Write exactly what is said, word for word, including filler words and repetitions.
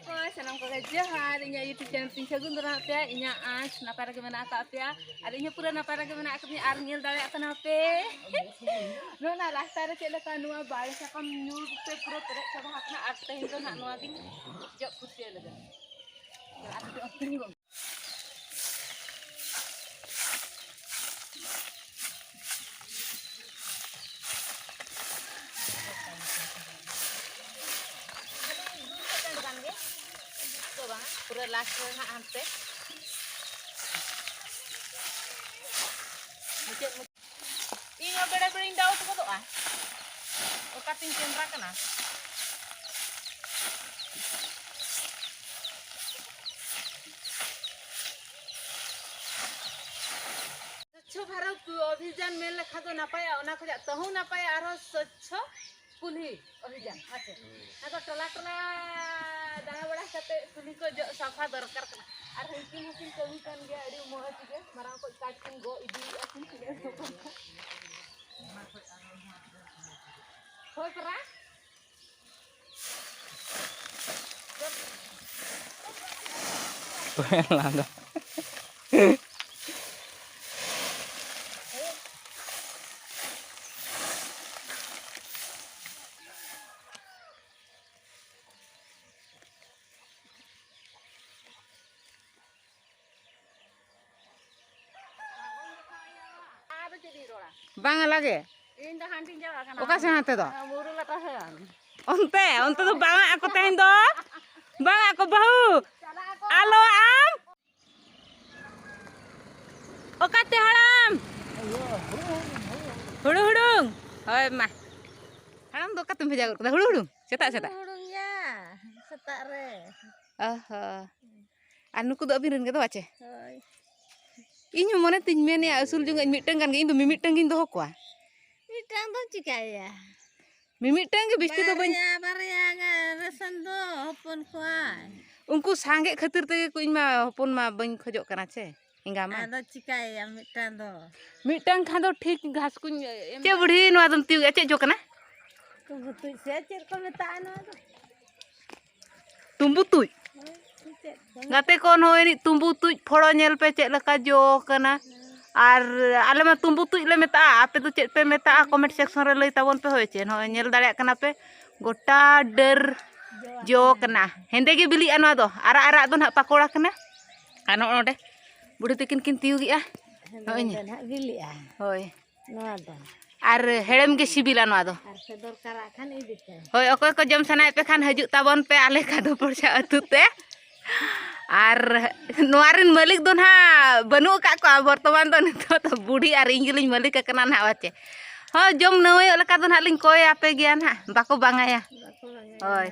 ᱦᱳᱭ, ᱥᱟᱱᱟᱢ ᱠᱚᱜᱮ ᱡᱚᱦᱟᱨ᱾ ᱤᱧᱟᱹᱜ YouTube channel ᱛᱤᱧ ᱥᱟᱹᱜᱩᱱ ᱫᱟᱨᱟᱢ ᱯᱮᱭᱟ᱾ ᱤᱧᱟᱹᱜ ᱟᱸᱥ ᱱᱟᱯᱟᱭ ᱨᱮᱜᱮ ᱢᱮᱱᱟᱜ ᱟᱠᱟᱫ ᱯᱮᱭᱟ ᱟᱨ ᱤᱧ ᱦᱚᱸ ᱯᱩᱨᱟᱹ ᱱᱟᱯᱟᱭ ᱨᱮᱜᱮ ᱢᱮᱱᱟᱜ ᱟᱠᱟᱫᱤᱧᱟ᱾ ᱟᱨ ᱧᱮᱞ ᱫᱟᱲᱮᱭᱟᱜ ᱠᱟᱱᱟ ᱯᱮ, ᱱᱚᱣᱟ ᱨᱟᱥᱛᱟ ᱨᱮ ᱪᱮᱫ ᱞᱮᱠᱟ ᱱᱚᱣᱟ ᱵᱟᱲᱮ ᱥᱟᱠᱟᱢ ᱧᱩᱨ ᱛᱮ ᱯᱩᱨᱟᱹ ᱯᱮᱨᱮᱡ ᱪᱟᱵᱟ ᱟᱠᱟᱱᱟ᱾ ᱟᱨ ᱛᱮᱦᱮᱧ ᱫᱚ ᱱᱟᱦᱟᱜ ᱱᱚᱣᱟ ᱜᱤᱧ ᱡᱚᱜ ᱯᱷᱩᱨᱪᱟᱹᱭ ᱞᱟᱹᱜᱤᱫ᱾ ᱫᱚ ᱵᱟᱝ, ᱯᱩᱨᱟᱹ last ᱨᱮ ᱱᱟᱦᱟᱜ ᱦᱟᱱᱛᱮ ᱢᱩᱪᱟᱹᱫ, ᱢᱩᱪᱟᱹᱫ᱾ ᱤᱧ ᱦᱚᱸ ᱵᱮᱲᱮ ᱵᱮᱲᱮᱧ ᱫᱟᱣ ᱦᱚᱴᱚ ᱜᱚᱫᱚᱜᱼᱟ᱾ ᱚᱠᱟᱛᱤᱧ ᱥᱮᱸᱫᱽᱨᱟ ᱠᱟᱱᱟ᱾ ᱥᱚᱪᱪᱷᱚ ᱵᱷᱟᱨᱚᱛ ᱚᱵᱷᱤᱡᱟᱱ ᱢᱮᱱ ᱞᱮᱠᱷᱟᱱ ᱫᱚ ᱱᱟᱯᱟᱭᱟ, ᱚᱱᱟ ᱠᱷᱚᱱᱟᱜ ᱛᱟᱹᱦᱩ ᱱᱟᱯᱟᱭᱟ ᱟᱨᱦᱚᱸ ᱥᱚᱪᱪᱷᱚ ᱠᱩᱞᱦᱤ ᱚᱵᱷᱤᱡᱟᱱ᱾ ᱦᱮᱸ ᱥᱮ? ᱟᱫᱚ ᱴᱚᱞᱟ ᱴᱚᱞᱟ ᱫᱟᱬᱟ ᱵᱟᱲᱟ ᱠᱟᱛᱮ ᱠᱩᱞᱦᱤ ᱠᱚ ᱡᱚᱜ ᱥᱟᱯᱷᱟ ᱫᱚᱨᱠᱟᱨ ᱠᱟᱱᱟ᱾ ᱟᱨ ᱩᱱᱠᱤᱱ ᱦᱚᱸᱠᱤᱱ ᱠᱟᱹᱢᱤ ᱠᱟᱱ ᱜᱮᱭᱟ ᱟᱹᱰᱤ ᱢᱚᱡᱽ ᱜᱮ, ᱢᱟᱨᱟᱝ ᱠᱚᱡ ᱠᱟᱴ ᱠᱤᱱ ᱜᱚᱜ ᱤᱫᱤᱭᱮᱫᱼᱟ ᱠᱤᱱ᱾ ᱦᱳᱭ ᱯᱟᱨᱟ᱾ ᱞᱟᱸᱫᱟ᱾ ᱵᱟᱝ ᱟᱞᱟᱜᱮ᱾ ᱤᱧ ᱫᱚ ᱦᱟᱱᱛᱮᱧ ᱪᱟᱞᱟᱜ ᱠᱟᱱᱟ᱾ ᱚᱠᱟ ᱥᱮᱱ ᱦᱟᱱᱛᱮ ᱫᱚ? ᱵᱩᱨᱩ ᱞᱟᱛᱟᱨ ᱥᱮᱱ᱾ ᱚᱱᱛᱮ, ᱚᱱᱛᱮ ᱫᱚ ᱵᱟᱝ ᱟᱠᱚ ᱛᱮᱦᱮᱧ ᱫᱚ᱾ ᱵᱟᱝ ᱟᱠᱚ ᱵᱟᱹᱦᱩ᱾ ᱪᱟᱞᱟᱜ ᱟᱠᱚ᱾ ᱟᱞᱚ ᱟᱢ᱾ ᱚᱠᱟᱛᱮ ᱦᱟᱲᱟᱢ? ᱦᱩᱲᱩ ᱦᱩᱲᱩᱝ᱾ ᱦᱳᱭ ᱢᱟ᱾ ᱦᱟᱲᱟᱢ ᱫᱚ ᱚᱠᱟᱛᱮᱢ ᱵᱷᱮᱡᱟ ᱜᱚᱫ ᱠᱟᱫᱟ? ᱦᱩᱲᱩ ᱦᱩᱲᱩᱝ᱾ ᱥᱮᱛᱟᱜ ᱥᱮᱛᱟᱜ᱾ ᱦᱩᱲᱩᱝ ᱭᱟ᱾ ᱥᱮᱛᱟᱜ ᱨᱮ᱾ ᱚ ᱦᱚᱸ᱾ ᱟᱨ ᱱᱩᱠᱩ ᱫᱚ ᱟᱹᱵᱤᱱ ᱨᱮᱱ ᱜᱮ ᱫᱚ ᱵᱟᱪᱮ? ᱦᱳᱭ᱾ ᱤᱧ ᱦᱚᱸ ᱢᱚᱱᱮ ᱛᱤᱧ ᱢᱮᱱᱮᱜᱼᱟ ᱟᱹᱥᱩᱞ ᱡᱚᱝ ᱟᱹᱧ ᱢᱤᱫᱴᱟᱝ ᱜᱟᱱ ᱜᱮ, ᱤᱧ ᱫᱚ ᱢᱤᱢᱤᱫᱴᱟᱝ ᱜᱤᱧ ᱫᱚᱦᱚ ᱠᱚᱣᱟ᱾ ᱢᱤᱫᱴᱟᱝ ᱫᱚᱢ ᱪᱤᱠᱟᱹᱭᱟ? ᱢᱤᱢᱤᱫᱴᱟᱝ ᱜᱮ, ᱵᱤᱥᱛᱤ ᱫᱚ ᱵᱟᱹᱧ ᱵᱟᱨᱭᱟ, ᱵᱟᱨᱭᱟ ᱜᱟᱱ ᱨᱮᱥᱮᱱ ᱫᱚ ᱦᱚᱯᱚᱱ ᱠᱚᱣᱟᱭ᱾ ᱩᱱᱠᱩ ᱥᱟᱸᱜᱮᱜ ᱠᱷᱟᱹᱛᱤᱨ ᱛᱮᱜᱮ ᱠᱚ, ᱤᱧ ᱢᱟ ᱦᱚᱯᱚᱱ ᱢᱟ ᱵᱟᱹᱧ ᱠᱷᱚᱡᱚᱜ ᱠᱟᱱᱟ ᱪᱮ, ᱮᱸᱜᱟ ᱢᱟ᱾ ᱟᱫᱚ ᱪᱤᱠᱟᱹᱭᱟᱢ ᱢᱤᱫᱴᱟᱝ ᱫᱚ? ᱢᱤᱫᱴᱟᱝ ᱠᱷᱟᱱ ᱫᱚ ᱴᱷᱤᱠ ᱜᱷᱟᱥ ᱠᱚᱧ ᱮᱢ ᱪᱮᱫ ᱫᱟ᱾ ᱵᱩᱰᱷᱤ ᱱᱚᱣᱟ ᱫᱚᱢ ᱛᱤᱭᱩᱜᱮᱜᱼᱟ? ᱪᱮᱫ ᱡᱚ ᱠᱟᱱᱟ? ᱵᱩᱛᱩᱡ ᱥᱮ ᱪᱮᱫ ᱠᱚ ᱢᱮᱛᱟᱜᱼᱟ ᱱᱚᱣᱟ ᱫᱚ? ᱛᱩᱢᱵᱩ ᱛᱩᱡ᱾ ᱜᱟᱛᱮ ᱠᱚ, ᱱᱚᱜᱼᱚᱭ ᱱᱤᱡ ᱛᱩᱢᱵᱩ ᱛᱩᱡ ᱯᱷᱚᱲᱚ ᱧᱮᱞ ᱯᱮ ᱪᱮᱫ ᱞᱮᱠᱟ ᱡᱚ ᱠᱟᱱᱟ᱾ ᱟᱨ ᱟᱞᱮ ᱢᱟ ᱛᱩᱢᱵᱩ ᱛᱩᱡ ᱞᱮ ᱢᱮᱛᱟᱜᱼᱟ, ᱟᱯᱮ ᱫᱚ ᱪᱮᱫ ᱯᱮ ᱢᱮᱛᱟᱜᱼᱟ? ᱠᱚᱢᱮᱱᱴ ᱥᱮᱠᱥᱚᱱ ᱨᱮ ᱞᱟᱹᱭ ᱛᱟᱵᱚᱱ ᱯᱮ᱾ ᱦᱳᱭ ᱪᱮ, ᱱᱚᱜᱼᱚᱭ ᱧᱮᱞ ᱫᱟᱲᱮᱭᱟᱜ ᱠᱟᱱᱟ ᱯᱮ, ᱜᱚᱴᱟ ᱰᱟᱹᱨ ᱡᱚ ᱠᱟᱱᱟ᱾ ᱦᱮᱸᱫᱮ ᱜᱮ ᱵᱤᱞᱤᱜᱼᱟ ᱱᱚᱣᱟ ᱫᱚ, ᱟᱨᱟᱜ ᱟᱨᱟᱜ ᱫᱚ ᱱᱟᱦᱟᱜ ᱯᱟᱠᱚᱲᱟ ᱠᱟᱱᱟ᱾ ᱟᱨ ᱱᱚᱜᱼᱚ ᱱᱚᱰᱮ ᱵᱩᱰᱷᱤ ᱛᱤᱠᱤᱱ ᱠᱤᱱ ᱛᱤᱭᱩᱜᱮᱜᱼᱟ᱾ ᱱᱚᱜᱼᱚᱭ ᱧᱮᱞ᱾ ᱫᱚ ᱱᱟᱦᱟᱜ ᱵᱤᱞᱤᱜᱼᱟ᱾ ᱦᱳᱭ, ᱟᱨ ᱦᱮᱲᱮᱢ ᱜᱮ ᱥᱤᱵᱤᱞᱟ ᱱᱚᱣᱟ ᱫᱚ᱾ ᱟᱨ ᱯᱮ ᱫᱚᱨᱠᱟᱨᱟᱜ ᱠᱷᱟᱱ ᱤᱫᱤ ᱯᱮ᱾ ᱦᱳᱭ, ᱚᱠᱚᱭ ᱠᱚ ᱡᱚᱢ ᱥᱟᱱᱟᱭᱮᱫ ᱯᱮ ᱠᱷᱟᱱ ᱦᱤᱡᱩᱜ ᱛᱟᱵᱚᱱ ᱯᱮ ᱟᱞᱮ ᱠᱟᱫᱩᱯᱚᱲᱥᱟ ᱟᱹᱛᱩ ᱛᱮ᱾ ᱟᱨ ᱱᱚᱣᱟ ᱨᱮᱱ ᱢᱟᱹᱞᱤᱠ ᱫᱚ ᱱᱟᱦᱟᱜ ᱵᱟᱹᱱᱩᱜ ᱟᱠᱟᱫ ᱠᱚᱣᱟ ᱵᱚᱨᱛᱚᱢᱟᱱ ᱫᱚ, ᱱᱤᱛᱚᱜ ᱫᱚ ᱵᱩᱰᱷᱤ ᱟᱨ ᱤᱧ ᱜᱮᱞᱤᱧ ᱢᱟᱹᱞᱤᱠ ᱟᱠᱟᱱᱟ ᱱᱟᱦᱟᱜ᱾ ᱦᱳᱭ ᱪᱮ, ᱦᱳᱭ, ᱡᱚᱢ ᱱᱟᱹᱣᱟᱹᱭᱚᱜ ᱞᱮᱠᱟ ᱫᱚ ᱱᱟᱦᱟᱜ ᱞᱤᱧ ᱠᱚᱭ ᱟᱯᱮ ᱜᱮᱭᱟ ᱱᱟᱦᱟᱜ, ᱵᱟᱠᱚ ᱵᱟᱝᱟᱭᱟ᱾ ᱵᱟᱠᱚ ᱵᱟᱝᱟ ᱦᱳᱭ᱾